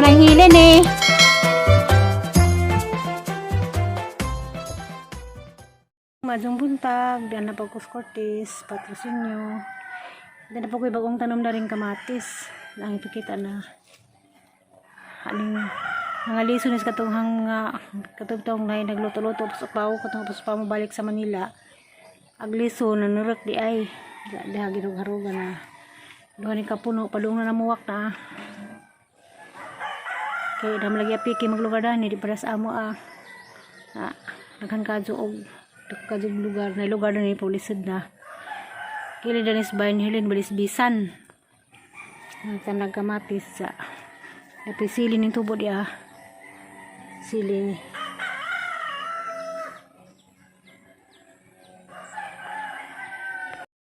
rang hilin eh. Madyong buntag, diyan na pagkus Cortez, patrosinyo. Diyan na po ko'y bagong tanom na rin kamatis. Lang ipikita na. Aning mga liso ni sa katunghang mga katugtong na nagluto-luto tapos upaw katong tapos pa mo balik sa Manila. Agliso na nurak di ay diha ginugharuga na. Duha ni kapuno padung na namuwak na. Kay dam lagi apiki maglugar dani di para sa amo ah. Na daghan kadyo og kadyo lugar na lugar na ni pulisod na. Kili danis bayan hilin balisbisan. Ang tanag kamatis sa Napisili ning tubo diya. Sili.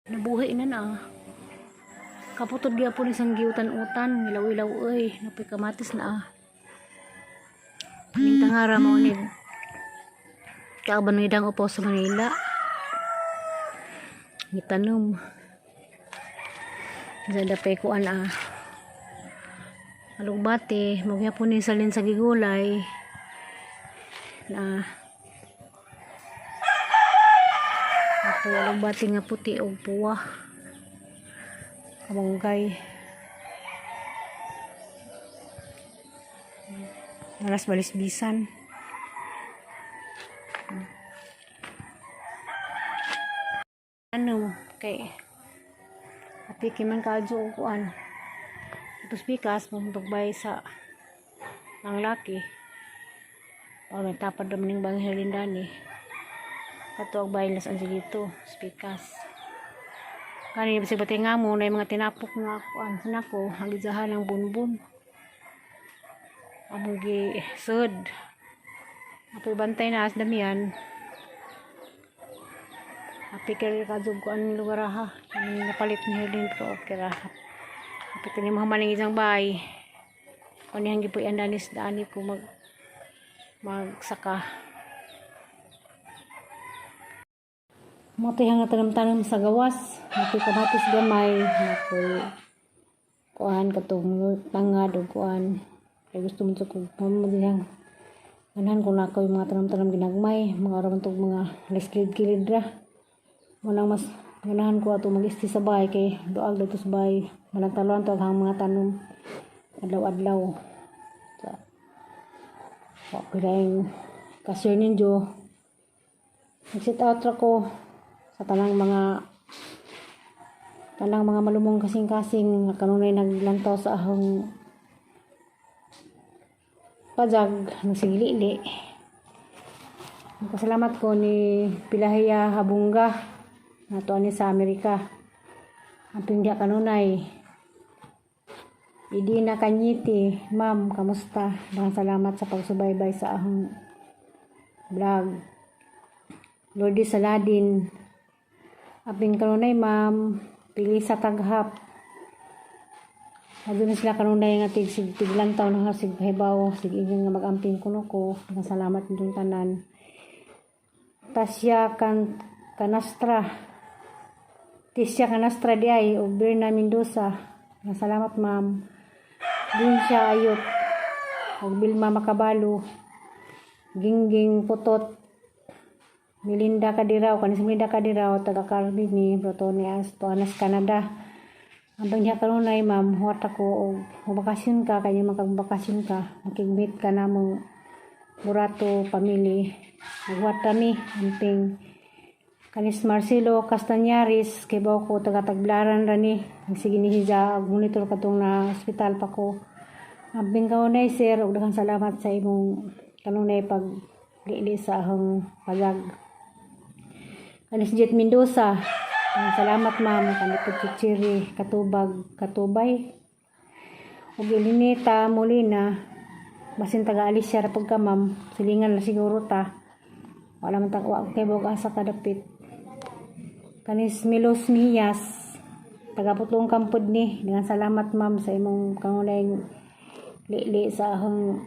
Nabuhi na na. Kaputod gyapon ni sanggiutan-utan, ilaw-ilaw oy, napoy kamatis na ah. Ning tangara mao ni kauban ni dang upo sa Manila. Gitanom. Sa dapay kuan ah. Alugbate, magyapon ni salin sa gigulay. Na ato alugbate nga puti og puwa. Kamanggay. Naras balisbisan. Ano kay apiki man kadyo og kuan. Tapos bikas magbay sa ang laki. O may tapad naman ning bangin halindani. Kato ang bahay las Angelito, spikas. Kani bisag batay nga mo na yung mga tinapok nga kuan sinako ang gizahan ng bunbun. Among gi sud. Apoy bantay na as damian. Api kay kadug kuan lugar ha. Ani napalit ni Herlin pero okay ra. Api tani mo maning isang bahay. Kani ang gipuy andanis dani ko mag magsaka. Mo nga tanom-tanom sa gawas, nakoy kamatis gamay, nakoy kuan katong tangad og kuan. Kay gusto mo sa kog mo dihang ganahan ko na ako'y mga tanom-tanom ginagmay, mga raman tog mga kilid-kilid ra. Mo nang mas ganahan ko ato mag-isti sa bahay kay duag dito sa bahay. Malangtaluan to ang mga tanom adlaw-adlaw. Sa wa ko dahil kasir ninyo. Nag-set out ra ko sa tanang mga malumong kasing-kasing nga kanunay naglantaw sa ahong pajag nagsigilili. Pasalamat ko ni Pilahiya Habunga nato ani sa Amerika. Ang pingya kanunay. Idina Kanyiti, ma'am, kamusta? Maraming salamat sa pagsubaybay sa ahong vlog. Lordy Saladin, aping kanunay, ma'am, Pilisa Taghap. Adto na sila kanunay nga tig sig tiglantaw na nga sig pahibaw, sig ingon nga mag-amping kuno ko. Maraming salamat nitong tanan. Tasya kan Kanastra. Tisya Kanastra di ay ug Berna Mendoza. Maraming salamat, ma'am. Din siya ayot. Og Bilma Makabalo. Gingging Putot. Melinda Kadiraw. Kanis Melinda Kadiraw. Taga Carmen ni Brotonias. Tuanas, Canada. Ang pangya kanunay, ma'am, huwat ako og bakasyon ka, kanya makagbakasyon ka, makigmeet ka na mong Burato family. Naghuwat kami, amping kanis Marcelo Castañares, kay baw ko taga Tagbilaran rani. Sige ni Hiza, og monitor katong na ospital pa ko. Amping kanunay sir, og daghang salamat sa imong kanunay pag lili sa ahong pagag. Kanis Jet Mendoza, ang salamat ma'am, kanipod Chichiri, Katubag, Katubay. Ug Elinita Molina, basin taga Alicia ra pud ka ma'am, silingan na siguro ta. Wala man ta wa kay bog asa kadapit. Kanis Milos Mias, taga Putong Kampod ni. Daghang salamat ma'am sa imong kanunay lili sa ahong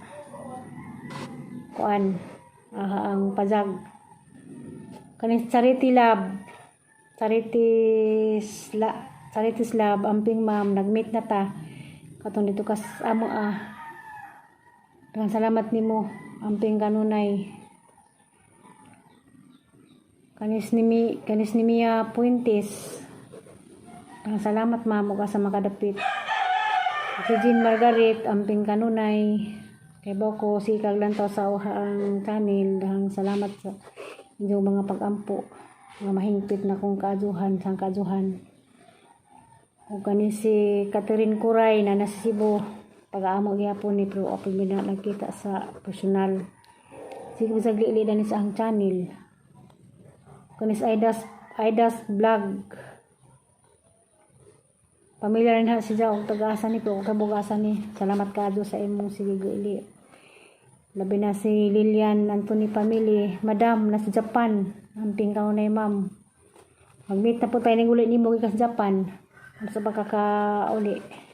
kuan aha ang pajag. Kanis Charity Lab, Charity's Lab, amping ma'am, nag-meet na ta. Katong dito kas amo ah. Daghang salamat nimo. Amping kanunay. Kanis ni Mia Puentes. Daghang salamat, ma'am, ug asa makadapit. Si Jean Margaret, amping kanunay. Kay boko sikag lantaw sa ang channel. Daghang salamat sa inyong mga pag-ampo. Mga mahingpit na kong kaaduhan, sang kaaduhan. O kani si Catherine Kuray na nasa Cebu. Pag-aamo gyapon ni pero ako na nagkita sa personal. Sige bisag lili ni sa ang channel. Kani si Aidas Vlog. Pamilya rin ha siya og taga-asa ni pero kabugasa ni. Salamat kaadyo sa imong sige ili. Labi na si Lilian Anthony Family, Madam nasa Japan. Amping kanunay, ma'am. Mag-meet na po tayo ng uli nimo gikan sa Japan. Ano sa pagkakauli.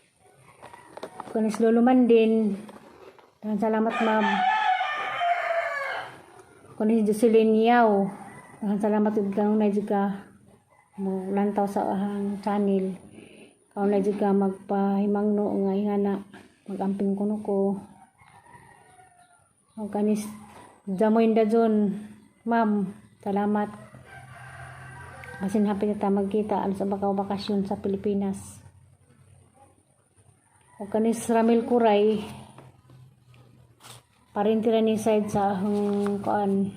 Kanis Lolo Mandin. Daghang salamat, ma'am. Kanis Jocelyn Yao. Daghang salamat ug kanunay jud ka mo lantaw sa ahang channel. Kanunay jud ka magpahimangno nga ingana magamping kuno ko. O kanis Jamoy Dazon, ma'am, salamat. Basin hapit na ta magkita ano sa bakaw bakasyon sa Pilipinas. O kanis Ramil Kuray, parente ni side sa ahong kuan,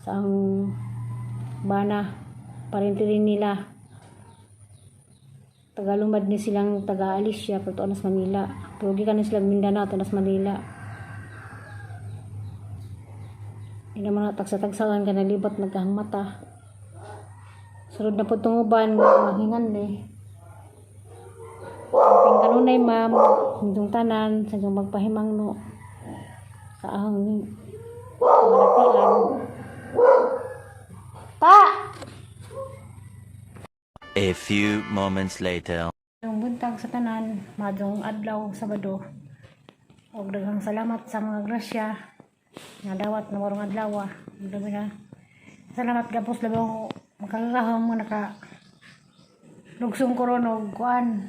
sa ahong bana, parente rin nila. Tagalumad ni silang taga Alicia pero tuon sa Manila. Pero gikan ni sila Mindanao tuon sa Manila. Di naman na tagsa-tagsawan ka nalibot nagkahang mata. Sunod na po itong uban, mahingan eh. Amping kanunay, ma'am, hindong tanan, sa inyong magpahimangno sa ahong malatian. Ta! A few moments later. Yung buntag sa tanan, madong adlaw, Sabado. Og daghang salamat sa mga grasya nga dawat na warong adlaw. Dami na. Salamat gapos labong makakahang mo naka lugsong koron og kuan.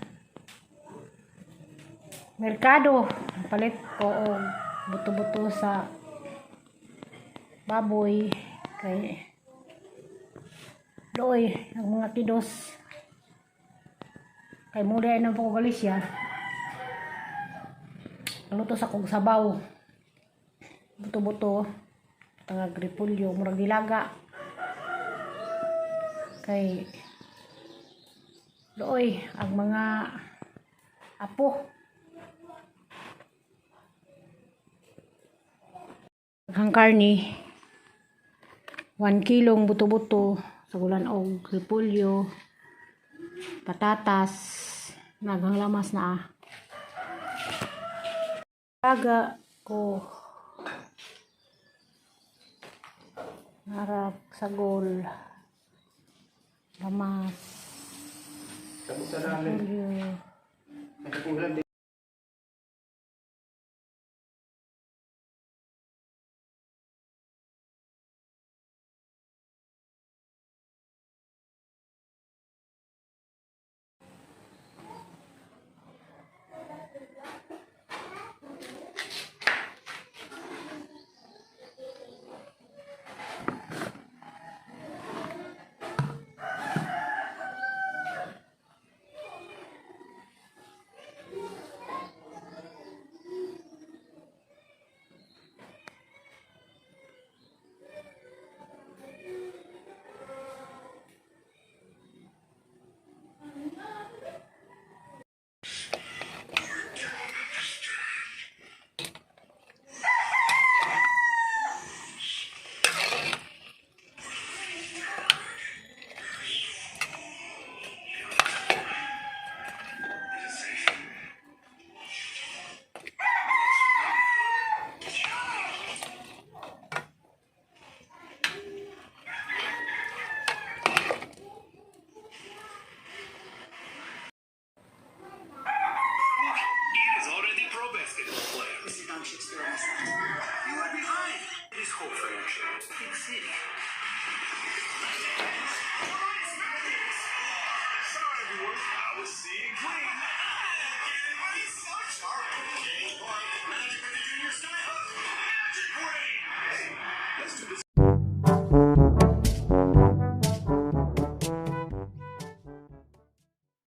Merkado palit ko og buto-buto sa baboy kay looy ang mga kidos kay muli ay ng po Galicia. Luto sa kog sabaw. Buto-buto. Tangag repolyo, murag dilaga. Kay looy ang mga apo. Ang karni, 1 kilong buto-buto, sagulan og repolyo, patatas, naghang lamas na ah. Aga ko narag sagol, lamas, repolyo. Is already pro basketball player. Mr. Doncic still on the side. You are behind. It is hope for your big city. Sorry, everyone. I was seeing green. So charming. Skyhook, Magic Brain! Hey, let's do this.